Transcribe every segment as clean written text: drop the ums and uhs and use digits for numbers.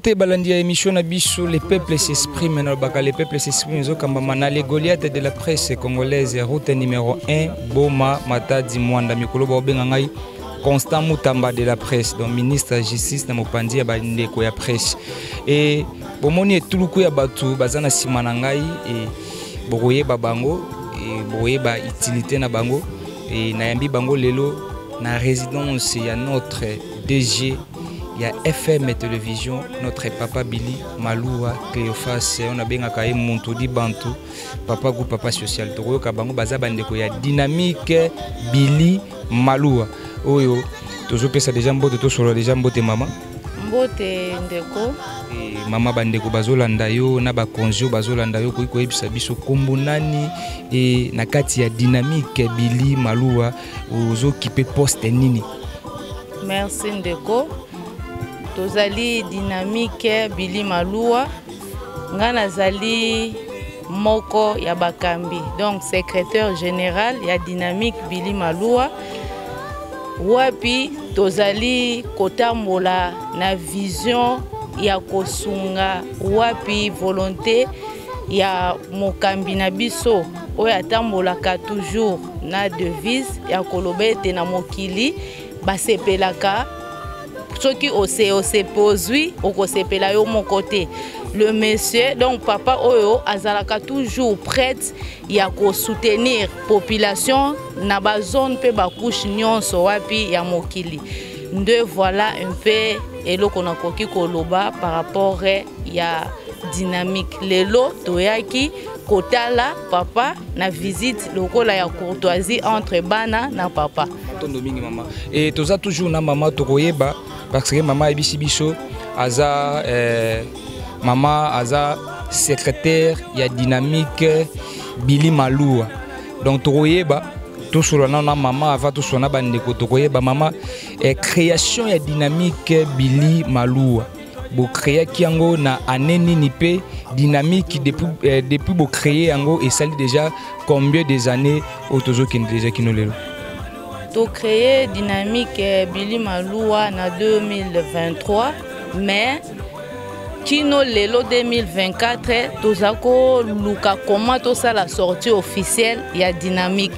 Mbote balandi ya émission na biso, le peuple s'exprime. Nalobaka le peuple s'exprime ezokambama na les Goliath de la presse congolaise, route numéro 1, Boma Matadi Mwanda. Mikolo baobenga ngai Constant Mutamba de la presse, donc ministre ya justice na mopanzi ya bandeko ya presse. E bomoni etuluku ya bato baza na nsima na ngai, e bokoyeba bango, e bokoyeba utilité na bango. E nayambi bango lelo na résidence ya notre DG ya FM télévision, notre papa Billy Malouwa Cléophas, on abengaka ye muntu di bantu, papa groupe, papa social. Tokoyoka bango baza bandeko ya dynamique Billy Malouwa oyo tozopesa deja mbote, tosolola deja. Mbote mama. Mbote ndeko. E, mama, bandeko bazolanda yo na bakonzi oyo bazolanda yo, koki koyebisa biso nkombo nani e na kati ya dynamique Billy Malouwa ozokipe poste nini? Merci ndeko. Tozali dynamique Billy Malouwa, ngai nazali moko ya bakambi, donc secrétaire général ya dynamique Billy Malouwa, wapi tozali kotambola na vision ya kosunga, wapi volonté ya mokambi na biso oyo atambolaka toujours na devise ya koloba ete na mokili basepelaka soki ose osepe ozwi, okosepela yo moko te. Le monsieur, donc papa oyo azalaka toujours prête ya kosoutenir population na bazone mpe bacouche nyonso wapi ya mokili. Nde voilà un peu eloko nakoki koloba par rapport ya dynamique. Lelo toyaki kotala papa na visite lokola ya courtoisie entre bana na papa. Matondo mingi mama. E toza toujours na mama, tokoyeba parce que mama ayebisi biso aza mama aza secrétaire ya dynamique Billy Malouwa. Donc tokoyeba, tosolola nano na mama avant tosolola na bandeko. Tokoyeba mama, création ya dynamique Billy Malouwa, bocréaki yango na année nini? Mpe dynamique depuis bocréer yango, esali déjà combien des années oyo tozokende déjà kino lelo? Tocréé dynamique Billy Malouwa na 2023, mais kino lelo 2024 toza koluka comment tosala sortie officielle ya dynamique.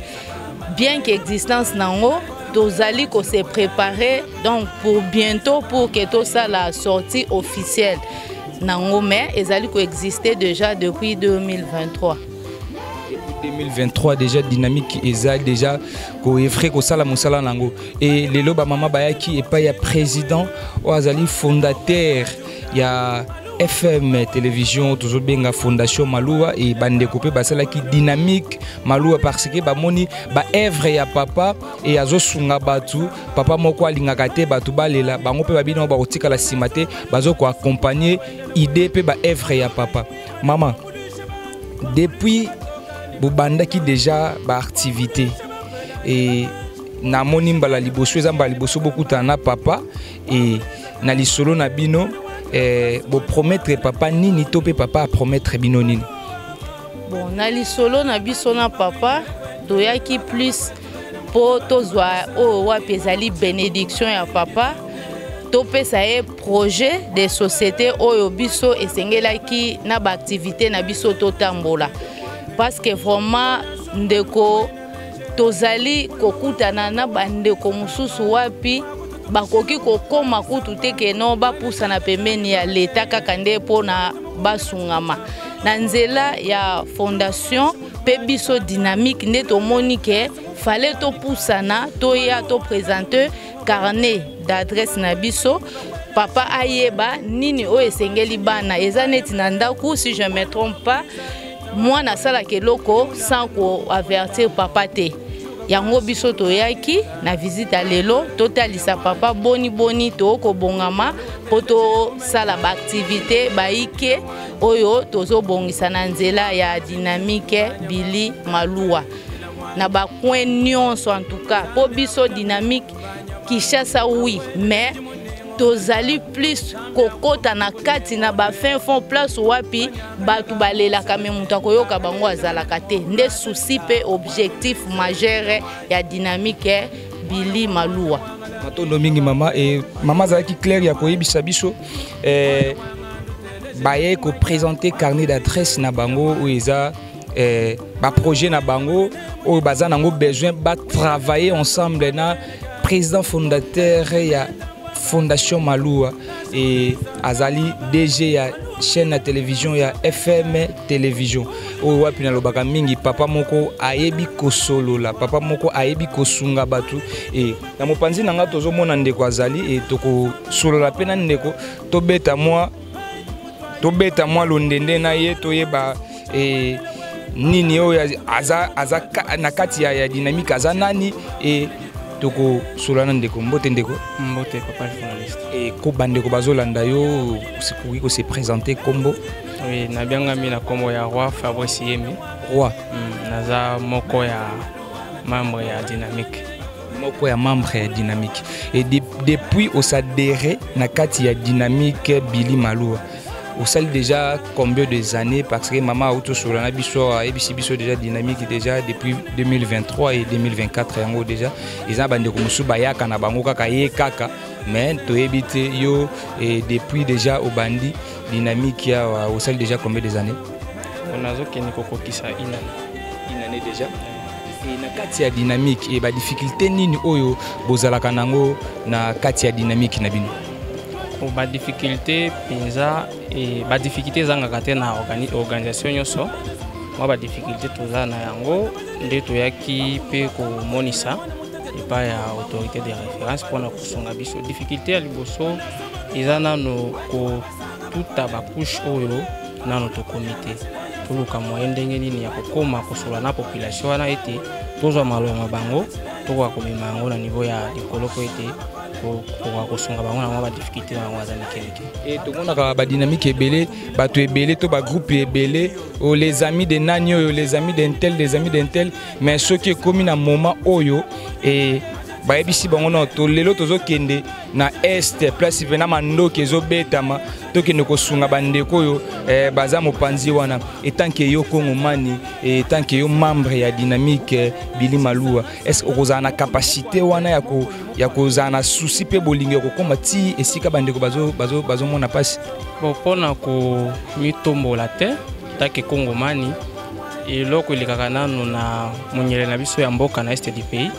Bien que existence nango, tozali kose préparer donc pour bientôt, pour que tosala sortie officielle nango, mais ezali koexister déjà depuis 2023. 2023 déjà dynamique eza déjà koœuvrer, kosala mosala nango. E lelo bamama bayaki epai ya président oyo azali fondateur ya FM télévision, tozobenga Fondation Malouwa. E bandeko mpe basalaki dynamique Malouwa parce que bamoni baœuvre ya papa e azosunga bato. Papa moko alingaka te bato balela bango, mpe babino bakotikala nsima te, bazokoaccompagner idée mpe baœuvre ya papa. Mama, depuis bobandaki déjà baactivité, e namoni mbala liboso, eza mbala liboso bokutana na papa, e na lisolo na bino, bopromettre papa nini to mpe papa apromettre bino nini? Bon, na lisolo na biso na papa, toyaki plus mpo tozwa oyo wapi ezali bénédiction ya papa, topesa ye projet de société oyo biso esengelaki na baactivité na biso totambola, parce que vraiment ndeko, tozali kokutana na bandeko mosusu wapi bakoki kokóma kutu te keno bapusana pembeni ya leta kaka nde mpona basungama na nzela ya fondation. Mpe biso dynamique nde tomoni ke fallait topusana, toya toprésente carnet d'adresse na biso, papa ayeba nini oyo esengeli bana. Eza neti na ndako, si je me trompe pas, mwana asalaka eloko sans koavertir papa te. Yango biso toyaki na visite ya lelo, totalisa papa boni boni tokobongama mpo tosala baactivité baike oyo tozobongisa na nzela ya dynamique Billy Malouwa na bacoin nyonso. En tout cas mpo biso dynamique Kinshasa, oui, mais tozali plus kokɔta na kati na bafin fond, place wapi bato balelaka me moto akoyoka bango azalaka te. Nde souci mpe objectif majeur ya dynamique Billy Malouwa. Matondo mingi mama. E mama azalaki claire ya koyebisa biso. Baye ko présenter carnet d'adresse na bango oyo eza baprojet na bango oyo baza nango besoin batravailler ensemble na président fondateur ya Fondation Malua et azali DG ya chaîne ya télévision ya FM télévision. Oyo wapi nalobaka mingi, papa moko ayebi kosolola, papa moko ayebi kosunga bato. E na mopanzi na nga tozomona ndeko azali, e tokosolola mpe na ndeko, tobeta mwa londende na ye, toyeba e nini oyo aza na kati ya dynamique, aza nani. E tokosolola na ndeko. Mbote, ndeko. Mbote, papa journaliste. E ko bandeko bazolanda yo, okoki kose présenter, kombo? Oui, nabiangami na nkombo ya Roi Fabrice Yemi. Roi. Naza moko ya membre ya Dynamique. Moko ya membre ya Dynamique. Et depuis osadhérer na kati ya Dynamique Billy Malua, osali déjà combien des années? Parce que mama auti osolola na biso, ayebisi biso déjà Dynamique déjà depuis 2023 et 2024. Yango déjà eza na bandeko mosusu bayaka na bango kaka ye kaka, mais toyebi te yo. Et depuis déjà obandi Dynamique awa, osali déjà combien des années? Nazokende kokokisa une année. Une année déjà. E na kati ya Dynamique, e badifficulté nini oyo bozalaka nango na kati ya Dynamique na bino? Bon, badifficulté mpenza, badifficulté ezangaka te na organisation nyonso. Mwa badifficulté toza na yango nde toyaki mpe komonisa epai ya autorité de référence mpona kosunga biso. Difficulté ya liboso eza nano kotuta bacouche oyo nano tokomi te. Toluka moyen ndenge nini ya kokóma kosolola na population wana ete tozwa maloba na bango, tokoka komema yango na niveau ya likolo mpo ete kokoka kosunga bango na mwa badifficulté na bango aza mike mike. E tomonaka badynamique ebele, bato ebele to bagroupe ebele oyo, les amis de nani oyo, les amis d'un tel, les amis d'un tel, mais soki ekomi na moment oyo e bayebisi bango no to lelo tozokende na Est, place mpena mandoki ezobetama, tokende kosunga bandeko oyo baza mopanzi wana, etanke yo kongomani, etanke yo membre ya Dynamique Bili Maluwa, est ce okozala na capacité wana ya kozala na souci mpe bolingo ya kokóma ti esika bandeko bazomona mpasi? Bon, mpona komitombola te take kongomani, eloko elekaka nano na monyele na biso ya mboka na Est du pays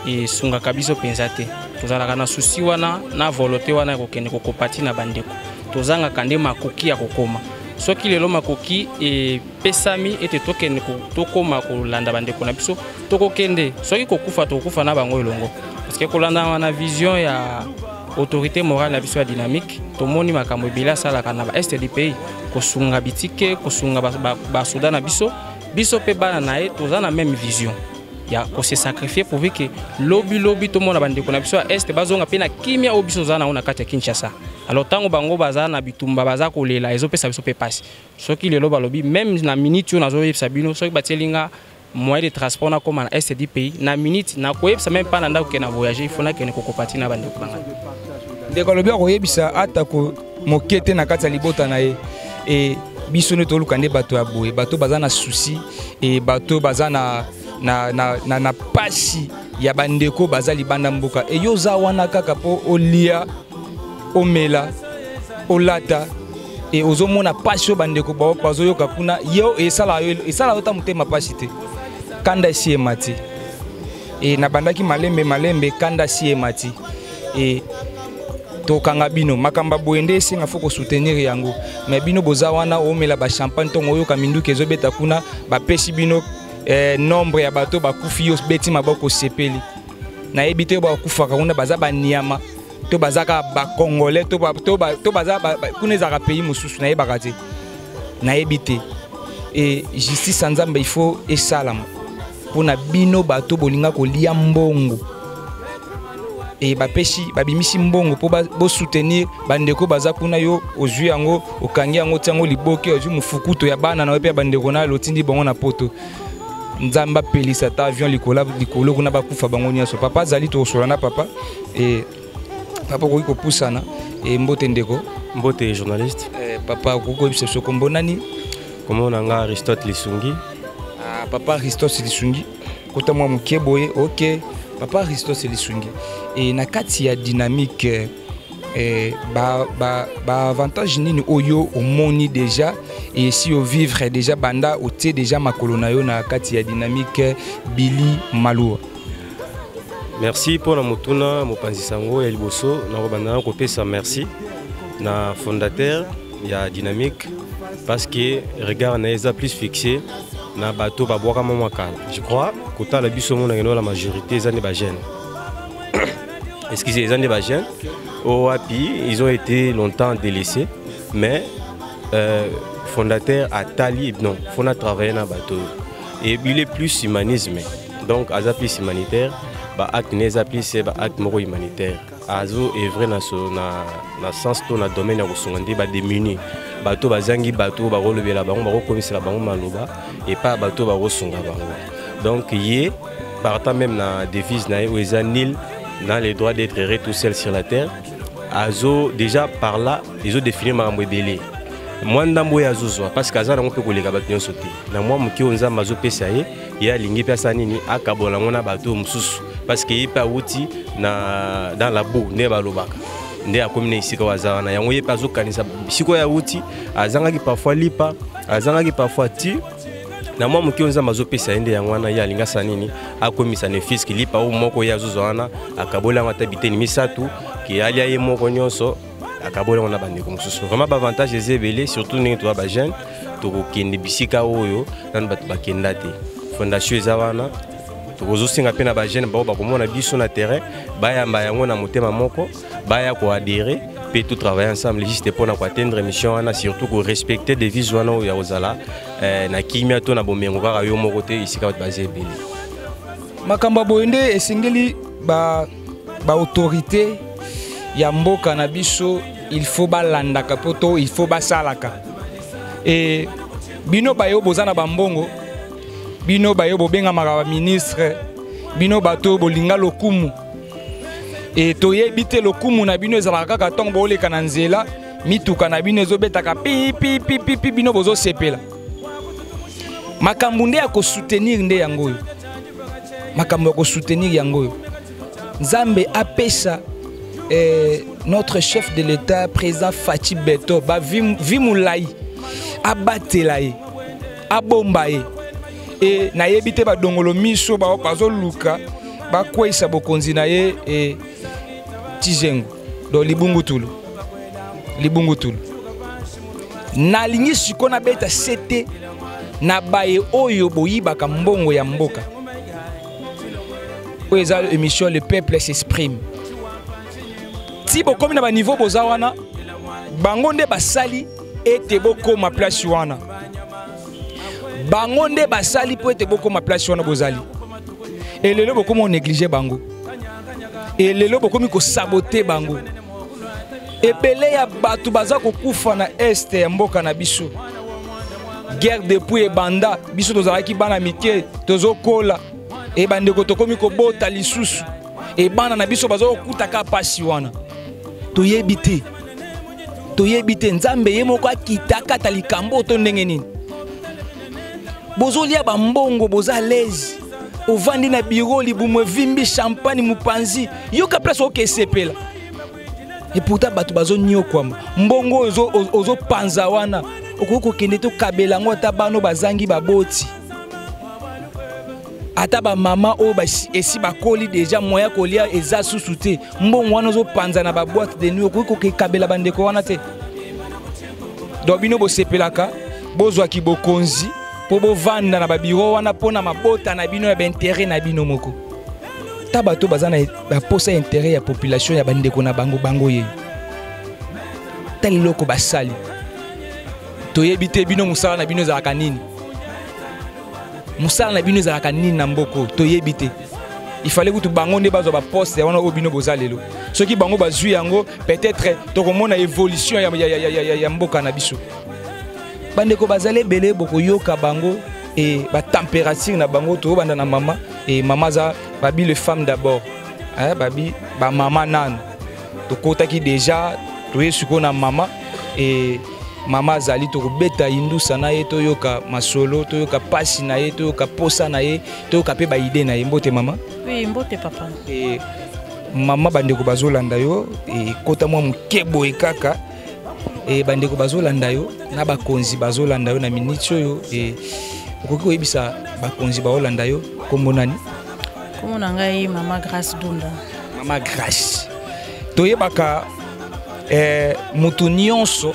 esungaka biso mpenza te. Tozalaka na souci wana, na volonté wana ya kokende kokompati na bandeko. Tozangaka nde makoki ya kokoma. Soki lelo makoki epesami ete tokende, tokóma kolanda bandeko na biso, tokokende. Soki kokufa, tokokufa na bango elongo, parce que kolanda wana vision ya autorité morale na biso ya Dynamique, tomoni makambo ebele asalaka na baest du pays, kosunga bitike, kosunga basoda na biso. Biso mpe bana na ye toza na même vision ya kose sacrifier pourvu que lobi lobi tomona bandeko na biso ya Est bazonga mpe na kimia oyo biso toza nango na kati ya Kinshasa. Alors ntango bango baza na bitumba, baza kolela, ezopesa biso mpe pasi. Soki lelo balobi, même na minute oyo nazoyebisa bino, soki batieli nga moyen de transport nakóma na Est du pays na minute, nakoyebisa même mpa na ndako ke na voyage, il faut nakende kokopati na bandeko na ngai. Ndeko alobi akoyebisa atako moke te na kati ya libota na ye. E biso nde toluka nde bato ya boye, bato baza na souci, e bato baza na pasi ya bandeko baza libanda mboka. E yo oza wana kaka mpo olia, omela, olata, e ozomona pasi oyo bandeko bazoyoka kuna. Yo esala yo ta motema pasi te? Kanda esi emati. E nabandaki malembe malembe, kanda si emati. E tokanga bino makambo ya boye nde esenga faut kosoutenir yango. Mais bino boza wana, omela bachampagne, ntongo oyoka minduki ezobeta kuna, bapesi bino nombre ya bato bakufi, yo beti maboko, osepeli. Nayebi te, bakufaka kuna baza baniama to baza kaka bacongolais to baza kuna ezalaka pays mosusu, nayebaka te, nayebi te. E justice ya Nzambe il faut esalama mpona bino bato bolinga kolia mbongo. E bapesi, babimisi mbongo mpo bosoutenir bandeko baza kuna, yo ozwi yango, okangi yango, tia yango liboke, ozwi mofukuto ya bana na yo mpe ya bandeko na yo, otindi bango na Poto. Nzambe apelisa ata avion likolo likolo kuna, bakufa bango nyonso. Papa azali, tokosola na papa. E papa, okoki kopusana. E mbote, ndeko. Mbote, journaliste. Papa, okoki koyebisa biso kombo nani? Kombo na nga Aristote Lisungi. Ah, papa Aristote Lisungi, kota mwa moke boye. Ok, papa Aristote Lisungi, e na kati ya Dynamique. Eh, ba, ba, ba avantage nini oyo omoni déjà et si ovivre déjà banda otie déjà makolo na yo na kati ya dynamique Billy Maloua? Merci mpona motuna, mopanzi sango. Ya liboso, nakobanda na kopesa merci na fondateur ya dynamique, parce que regard na ye eza plus fixé na bato babwakama mwa kala. Je crois kotala biso, monaka no la majorité eza nde bajeune, excusez, eza nde bajeune oyo wapi ils ont été longtemps délaissés. Mais fondateur atali non, faut na travailler na bato oyo, et il est plus humanisme, donc aza plus humanitaire. Baacte ne eza plus baacte moko humanitaire, azo œuvre na, so, na sens to na domaine ya kosunga nde badémunis, bato bazangi bato bakolobela bango, bakokomisela bango maloba epai ya bato bakosunga bango. Donc ye, partant même na devise na ye oyo eza "Nul n'a le droit d'être heureux tout seul sur la terre", azo déjà par là ezodéfinir makambo ebele. Mwa ndambo oyo azozwa, parce que aza nango mpe koleka bato nyonso te, na mwa moke oyo Nzambe azopesa ye, ye alingi mpe asala nini? Akabola yango na bato oyo mosusu, parce que ye mpe awuti na dans la boue, nde balobaka, nde akomi na esika oyo aza wana. Yango ye mpe azokanisa bisika oyo awuti, azangaki parfois lipa, azangaki parfois ti na mwa moke oyo Nzambe azopesa ye. Nde yango wana ye alingi asala nini? Akomisa ne fût-ce que lipa oyo moko ye azozwa wana, akaboli yango ata biteni misato, ke alia ye moko nyonso, akaboli yango na bandeko mosusu. Vraiment, baavantage eza ebele, surtout ndenge toza bajeune, tokokende bisika oyo nanu bato bakenda te. Fondation eza wana. Tokozosenga mpe na bajeune bao bakomona biso na terrain, bayamba yango na motema moko, baya koadhérer mpe tout travailler ensemble, juste mpona koatteindre mission wana, surtout korespecter devise wana oyo ya kozala na kimia to na bomengo kaka yo moko te, esika bato baza ebele. Makambo ya boye nde esengeli baautorité ba ya mboka na biso, il faut balandaka mpo to il faut basalaka. E bino bayo boza na bambongo, bino bayo bobengamaka baministre, bino bato bolinga lokumu, e toyebi te lokumu na bino ezalaka kaka ntongo booleka na nzela, mituka na bino ezobetaka pipipipipi, bino bozosepela. Makambo nde ya kosoutenir nde yango oyo, makambo ya kosoutenir yango oyo. Nzambe apesa notre chef de l'État, président Fatshi Béton, bavi molai, abatela ye, abomba ye. E nayebi te, badongolo miso bazoluka bakweyisa bokonzi na ye, e tizengo donc libungutulu, libungutulu. Nalingi sikoyo nabeta sete na baye oyo boyibaka mbongo ya mboka. Oyo eza émission Le Peuple s'exprime. Ti bokomi na baniveau boza wana, bango nde basali ete bokóma place wana, bango nde basali mpo ete bokóma place wana bozali. Elelo bokóma onégliger bango, elelo bokomi kosaboter bango. Ebele ya bato baza kokufa na est ya mboka na biso. Guerre depuis ebanda, biso tozalaki bana mike, tozokola. E bandeko, tokomi kobota lisusu, e bana na biso baza kokutaka pasi wana. Toyebi te, toyebi te. Nzambe ye moko akita kata likambo to ndenge nini. Bozolia bambongo, boza lese, ovandi na biro, libumu evimbi, champagne mopanzi, yoka place oke esepela. Et pourtant bato bazoniokwama. Mbongo oyo ozopanza wana, okoki kokende tokabela yango ata bano bazangi baboti, ata bamama oyo esi bakoli déjà, moya kolia eza susu te. Mbongo wana ozopanza na baboîte de nuit, okoki kokekabela bandeko wana te? Donc bino bosepelaka bozwaki bokonzi mpo bovanda na babiro wana mpo na mabota na bino, ya baintérêt na bino moko. Ta bato baza na baposa ya intérêt ya population, ya bandeko na bango, bango ye ta leloko basali. Toyebi te bino mosala na bino ezalaka nini, mosala na bino ezalaka nini na mboka, toyebi te. Ifale kutu bango nde bazwa baposte wana oyo bino boza lelo. Soki bango bazwi yango, peut-être tokomona évolution ya mboka na biso. Bandeko bazali ebele, bokoyoka bango e batempérature na bango. Tokobanda na mama. E mama aza, babi le femme d'abord, eh, babi bamama nanu. Tokotaki déjà, toye sikoyo na mama. E mama azali, tokobeta indusa na ye, toyoka masolo, toyoka pasi na ye, toyoka posa na ye, toyoka mpe baidées na ye. Mbote mama. Oui, mbote papa. E Mama, bandeko bazolanda yo, ekota mwa moke boye kaka. E bandeko bazolanda yo na bakonzi bazolanda yo na miniti oyo, e okoki koyebisa bakonzi baolanda yo kombo nani? Kombo na ngai Mama Grace Dunda. Mama Grace, toyebaka moto nyonso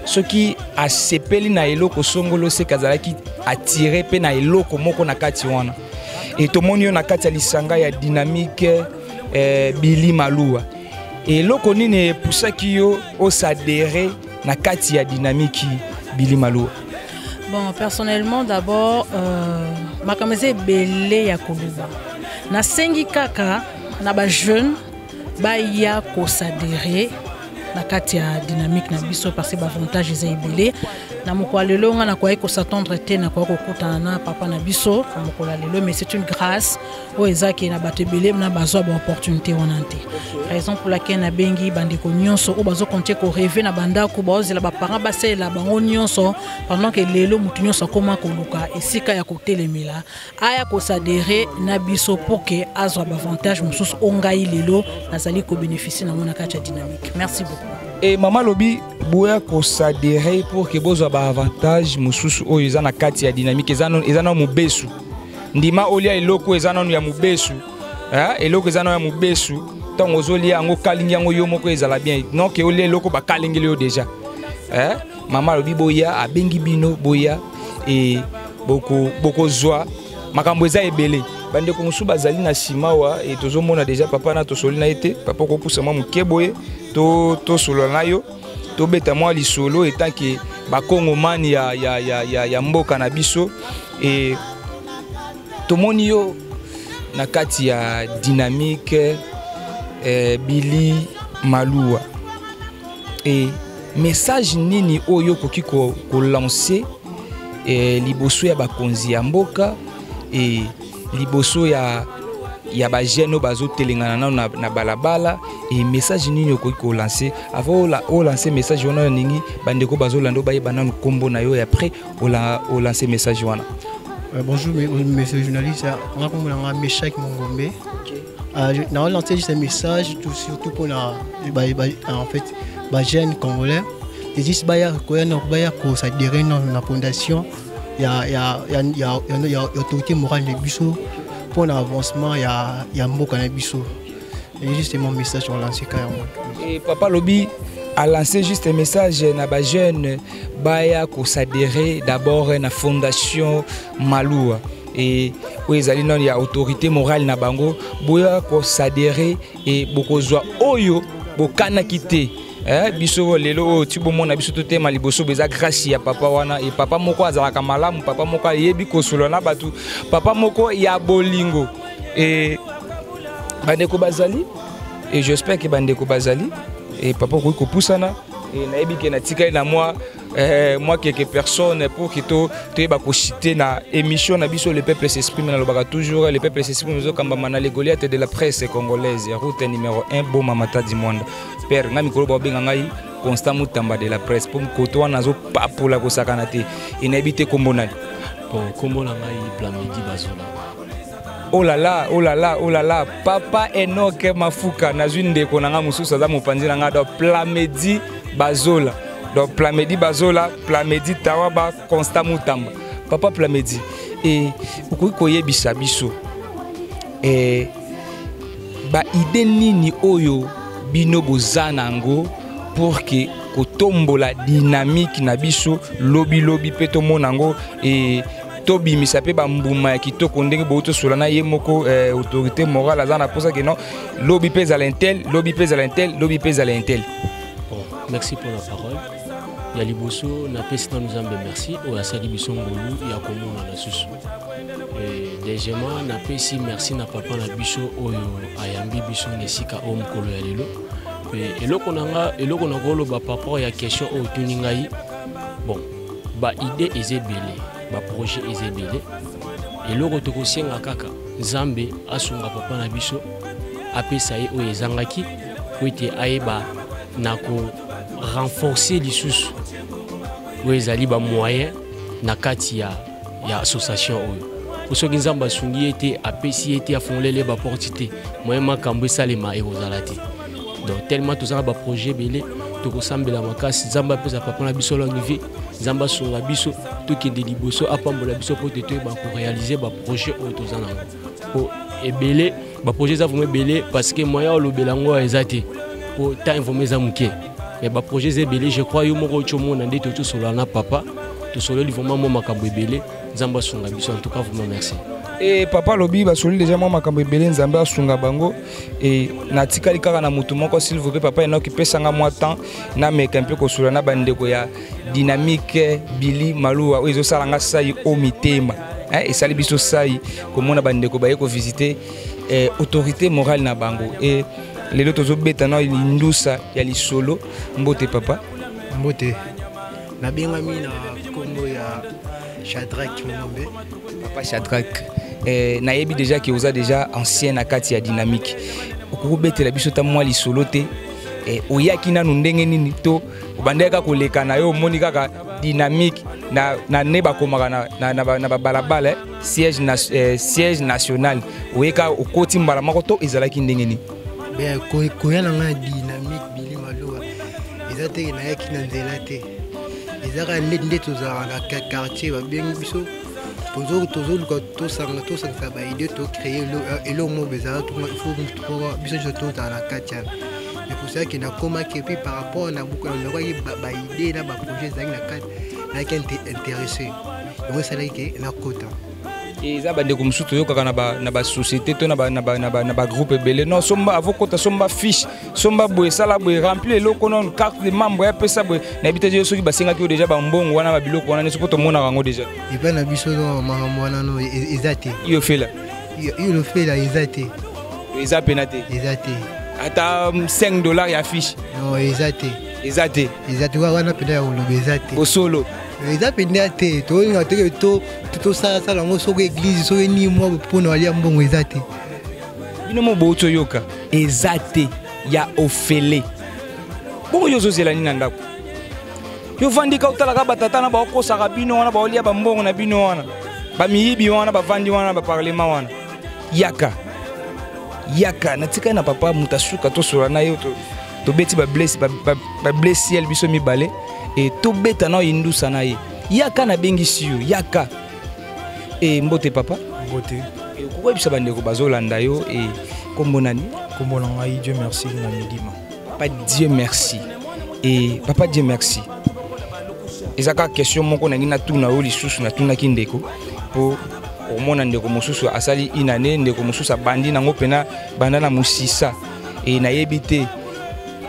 soki asepeli na eloko songolo, seke azalaki attiré mpe na eloko moko na kati wana. E tomoni yo na kati ya lisanga ya Dynamique Bili Maluwa. Eloko nini epusaki yo oadhérer na kati ya Dynamique Bili Maluwa? Bon, personnellement d'abord, makambo eza ebele ya koloba. Nasengi kaka na bajeune baya koadhérer na kati ya Dynamique na biso, parce que baavantage eza ebele. Na mokolo ya lelo, nga nakoki kos'attendre te nakoki kokutana na papa na biso na mokolo ya lelo, mais c'est une grâce oyo ezaki na bato ebele na bazwa baopportunité wana te. Raison pour laquelle nabengi bandeko nyonso oyo bazokontinue korêver na bandako, baozela baparent basalela bango nyonso, pendant que lelo motu nyonso akóma koluka esika ya kotelemela, aya koadhérer na biso pour que azwa baavantage mosusu oyo ngai lelo nazali kobénéficie nango na kati ya Dynamique. Merci beaucoup. E mama lobi boya koadhérer pour que bozwa baavantage mosusu oyo eza na kati ya Dynamique. Eza nano mobesu, ndima olia eloko eza nano ya mobesu. Eloko eza nano ya mobesu, ntango ozolia yango, kalingi yango yo moko, ezala bien. Non ke olia eloko bakalingeli yo déjà. Mama alobi boya, abengi bino boya e bokozwa makambo eza ebele. Bandeko mosusu bazali na nsima wa e tozomona déjà papa na tosoli na ye te. Papa, okopusa mwa moke boye, tosolola na yo, tobeta mwa lisolo etanke bakongomani ya mboka na biso. E tomoni yo na kati ya Dynamique Bili Maluwa. E message nini oyo okoki kolancer liboso ya bakonzi ya mboka, e liboso ya bajeune oyo bazotelengana nano na balabala? E message nini okoki kolancer? Avant olancer message wana, olingi bandeko bazolanda oyo bayeba nanu nkombo na yo, après olancer message wana. Bonjour, monsieur le journaliste. Nga Meshak Mongombe. Na lancé juste un message tout, surtout pour la, bah, bah, en fait, bah, jeunes congolais. Et juste baya koya na baya ko s'adhérer dans la fondation ya ya ya ya ya ya autorité morale de biso pour l'avancement ya ya mboka na biso. Et juste mon message on lancé carrément. Et papa lobi a lancé juste un message na ba jeune baya koadhérer d'abord na fondation Maluwa e oyo ezali nano ya autorité morale na bango. Boya koadhérer e bokozwa oyo bokanaki te. Biso lelo oyo ti bomona biso totema liboso, eza grâce ya papa wana. E papa moko azalaka malamu, papa moko ayebi kosolola na bato, papa moko ya bolingo. E bandeko bazali, et j'espère que bandeko bazali. E papa, okoki kopusana. E nayebi ke natikali na mwa quelques personnes pour que to toyeba kociter na émission na biso Le Peuple s'exprime. Nalobaka toujours, Le Peuple s'exprime ezokambama na les Goliath de la presse congolaise, route numéro 1, Boma Matadi Mwanda. Père ngai mikolo baobenga ngai Constant Mutamba de la presse, mpo koto wana azopapola kosakana te. E nayebi te kombo nani? Bon, kombo na ngai Plamedi Bazola. Oh là là, oh là là, oh là là, papa Enoch Mafuka, nazwi ndeko na nga mosusu aza mopanzi na nga. Donc Plamedi Bazola, donc Plamedi Bazola, Plamedi Tawaba, Constant Mutamba. Papa Plamedi, e okoki koyebisa biso e baidées nini oyo bino boza na yango pour que kotombola Dynamique na biso lobilobi mpe tomona yango e tobimisa mpe bambuma ya kitoko, ndenge boyi tosola na ye moko autorité morale aza na mposa ke non, lobi mpe ezala un tel, lobi mpe ezala un tel, lobi mpe ezala un tel? Bon, merci pour la parole. Ya liboso, napesi nanu Nzambe merci oyo asali biso ngolu ya komona lisusu. Deuxièmement, napesi merci na papa na biso oyo ayambi biso na esika oyo mokolo ya lelo. Mpe eloko na nga, eloko na koloba par rapport ya question oyo otuni ngai, bon, baidées eza ebele, baprojet eza ebele. Eloko tokosenga kaka, Nzambe asunga papa na biso, apesa ye oyo ezangaki po ete ayeba na korenforcer lisusu oyo ezali bamoyen na kati ya association oyo. Po soki Nzambe asungi ye te, apesi ye te, afongoleli ye baporte te, moyen makambo esalema ekozala te. Donc tellement toza na baprojet ebele, tokosambela makasi Nzambe apesa papa na biso longue vie, Nzambe asunga biso tokende liboso, apambola biso po te toyeba koréaliser baprojet oyo toza nango. Po ebele baprojet eza vraiment ebele, parce que moyen olobela yango eza te, po temps vraiment eza moke, mais baprojet eza ebele. Je crois yo moko oti omona nde tosolola na papa, tosololi vraiment mwa makambo ebele. Nzambe asunga biso, en tout cas vraiment merci. E papa alobi basoli déjà mwa makambo ebele, Nzambe asunga bango. E natikali kaka na motu moko, s'il vous plaît papa Enoki, pesanga mwa temps nameka mpe kosola na bandeko ya Dynamique Bili Maluwa oyo ezosala nga sai o mitema. Esali biso sai komona bandeko baye kovisite autorité morale na bango. E lelo tozobeta na lindusa ya lisolo. Mbote papa. Mbote, nabengami na nkombo ya Shadrach Mongombe. Papa Shadrach, nayebi déjà ke oza déjà ancien na kati ya Dynamique. Okokobetela biso ta mwa lisolo te, oyaki nanu ndenge nini to obandaki kaka koleka na yo, omoni kaka Dynamique na nde bakomaka na babalabala, siège national, oyeka okoti mbala moko to ezalaki ndenge nini? Ben, koya na ngai Dynamique Bili Maloba eza te nayaki na nzela te, eza kaka nde tozalaka na quartier, babengi biso, tozoluka tosanga, tosangisa baidée, tocréer eloko moko. Ezala il faut biso nyonso tozala na kati wana. Mais pour ça ke nakomaki, et puis par rapport na nakwaki baidée na baprojet ezalaki na kati, nayaki intéressé, yango esalaki ke nakota. Eza bandeko mosusu toyokaka na basociété to na bagroupe ebele, non, somba avokota, somba fiche, somba boye, esala boye, rempli eloko, non, carte de membre yapesa boye. Nayebi te soki basengaki yo déjà bambongo wana, babiloko wana nyonso, mpo tomonaka yango déjà. Epai na biso no, makambo wana no eza te. Iyo fela. Iyo fela eza te. Eza pena te? Eza te. Ata 5 $ ya fiche? Non, eza te. Eza te? Eza te wana mpenza ya koloba, eza te. Bosolo. Eza mpenza te. Tolinga teke tosalasala yango soki église, soki nini mwa mpona alia mbongo, eza te. Bino mo bouti oyoka, eza te ya ofele. Bongo yo ozozela nini na ndako? Yo vandika, otalaka batata na baokosaka bino wana, baolia bambongo na bino wana, bamiyibi wana bavandi wana na baparlement wana. Yaka, yaka. Natikali na papa moto asuka, tosola na ye, tobeti bableu ciel biso mibale, e tobeta na oyindusa na ye. Yaka, nabengisi yo, yaka. E mbote papa. Mbote. Okoyebisa bandeko bazolanda yo e kombo nani? Kombo na ngai Dieu merci na Midima. Papa Dieu merci. E papa Dieu merci, eza kaka question moko nangi natuna yo lisusu. Natunaki ndeko mpo omona ndeko mosusu asali inane, ndeko mosusu abandi nango mpena banda na mosisa. E nayebi te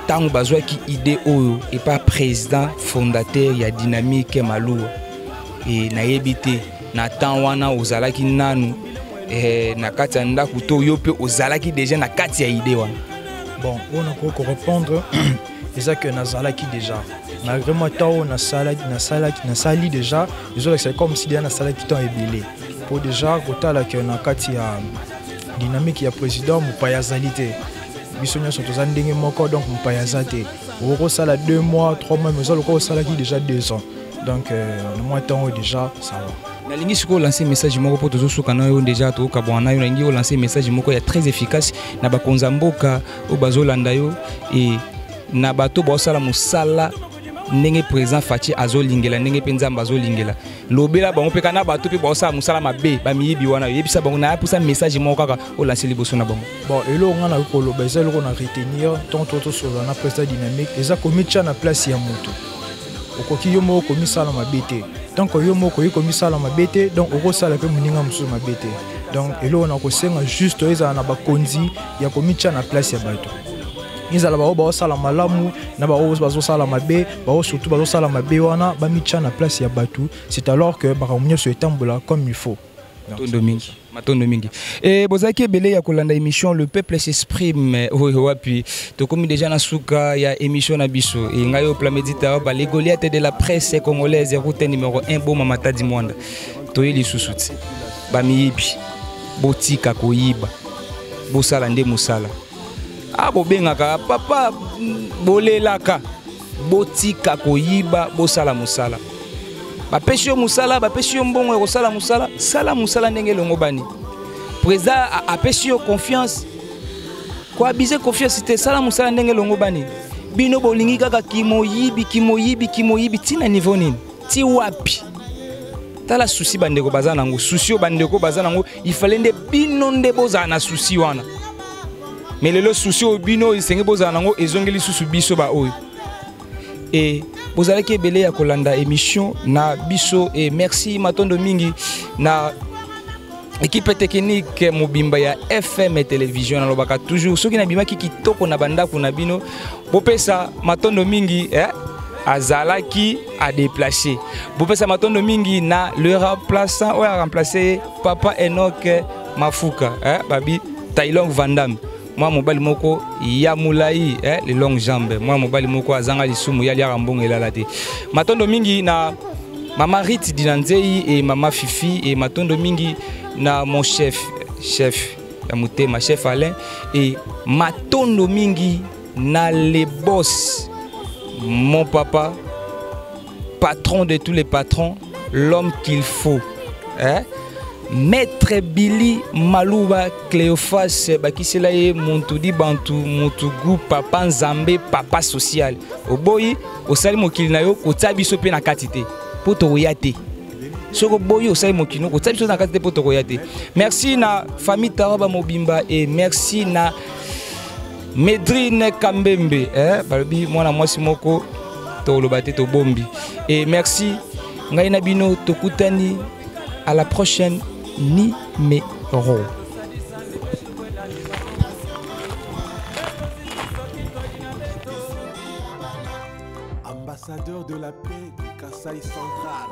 ntango bazwaki idée oyo epa président fondateur ya Dynamique Maluwa, e nayebi te na temps wana ozalaki nanu na kati ya ndako to yo mpe ozalaki déjà na kati ya idée wana? Bon, oyo nakoki korépondre eza ke nazalaki déjà, malgré moi temps oyo nasali déjà ezolakisa comme si déjà nasalaki temps ebele, po déjà kotala ke na kati ya Dynamique ya président, mopaya azali te, biso nyonso toza ndenge moko. Donc mopaya aza te. Okoki kosala 2 mois, 3 mois, mais oza lokola osalaki déjà 2 ans. Donc na mwa temps oyo déjà ça va. Nalingi sikoyo olancer message moko mpo tozosuka na yo déjà, tokokabwana na yo. Nalingi olancer message moko ya très efficace na bakonzi ya mboka oyo bazolanda yo e na bato baosala mosala ndenge président Fatshi azolingela, ndenge mpe Nzambe azolingela. Lobela bango mpe kana bato mpe baosala mosala mabe, bamiyibi wana, oyebisa bango naya mposa message moko kaka olancer liboso na bango. Bon, eloko nga nakoki koloba eza eloko na retenir ntango to tosolola na président Dynamique, eza komitya na place ya moto. Okoki yo moko komisala mabe te. Donc yo moko okoki komisala mabe te, donc okosala mpe moninga mosusu mabe te. Donc eloko na kosenga juste ezala na bakonzi ya komitya na place ya bato, ezala baoyo baosala malamu na baoyo bazosala mabe, baoyo surtout bazosala mabe wana, bamitya na place ya bato. C'est alors que makambo nyonso etambola comme il faut. Matondo mingi, matondo mingi. E bozalaki ebele ya kolanda émission Le peuple s'exprime oyo wapi tokomi déjà na suka ya émission na biso. E ngai oyo Plamedita, bale Goliath de la presse congolaise, route numéro 1, Boma Matadi Mwanda. Toye lisusu ti bamiyibi, botika koyiba, bosala nde mosala. A bobengaka papa, bolelaka, botika koyiba, bosala mosala. Bapesi yo mosala, bapesi yo mbongo ya kosala mosala, sala mosala ndenge elongobani. Président apesi yo confiance, koabize confiance te, sala mosala ndenge elongobani. Bino bolingi kaka kimoyibi, kimoyibi, kimoyibi, ntina niveau nini, ti wapi? Tala susi bandeko baza nango, susi oyo bandeko baza nango, ifale nde bino nde bozala na susi wana. Me lelo susi oyo bino esenge bozala nango ezongeli lisusu biso baoyo. E bozalaki ebele ya kolanda émission na biso, e merci matondo mingi na équipe technique mobimba ya FM et télévision. Nalobaka toujours soki nabimaki kitoko na bandako na bino, bopesa matondo mingi azalaki a déplacer. Bopesa matondo mingi na le remplaçant oyo a remplacer papa Enoch Mafuka, babi Taylor Van Damme, mwa mobali moko ya molai, les longues jambes, mwa mobali moko azanga lisumu ya liaka mbongo elala te. Matondo mingi na mama Rit Dinanzei et mama Fifi, et matondo mingi na mon chef, chef ya motema, chef Alain, et matondo mingi na les boss, mon papa, patron de tous les patrons, l'homme qu'il faut, hein? Maître Billy Malouba Cléophas bakisela ye muntu di bantu muntu gu papa Nzambe papa social. Oboyi osali mokili na yo kotia biso pe na kati te po tokoya te. Soko boyi osali mokili na yo kotia biso na kati te po tokoya te. Merci na famille Taroba Mobimba et merci na Medrine Kambembe, balobi mwana mwasi moko toloba te tobombi. Et merci ngai na bino tokutani à la prochaine numéro. Ambassadeur de la paix du Kasaï central.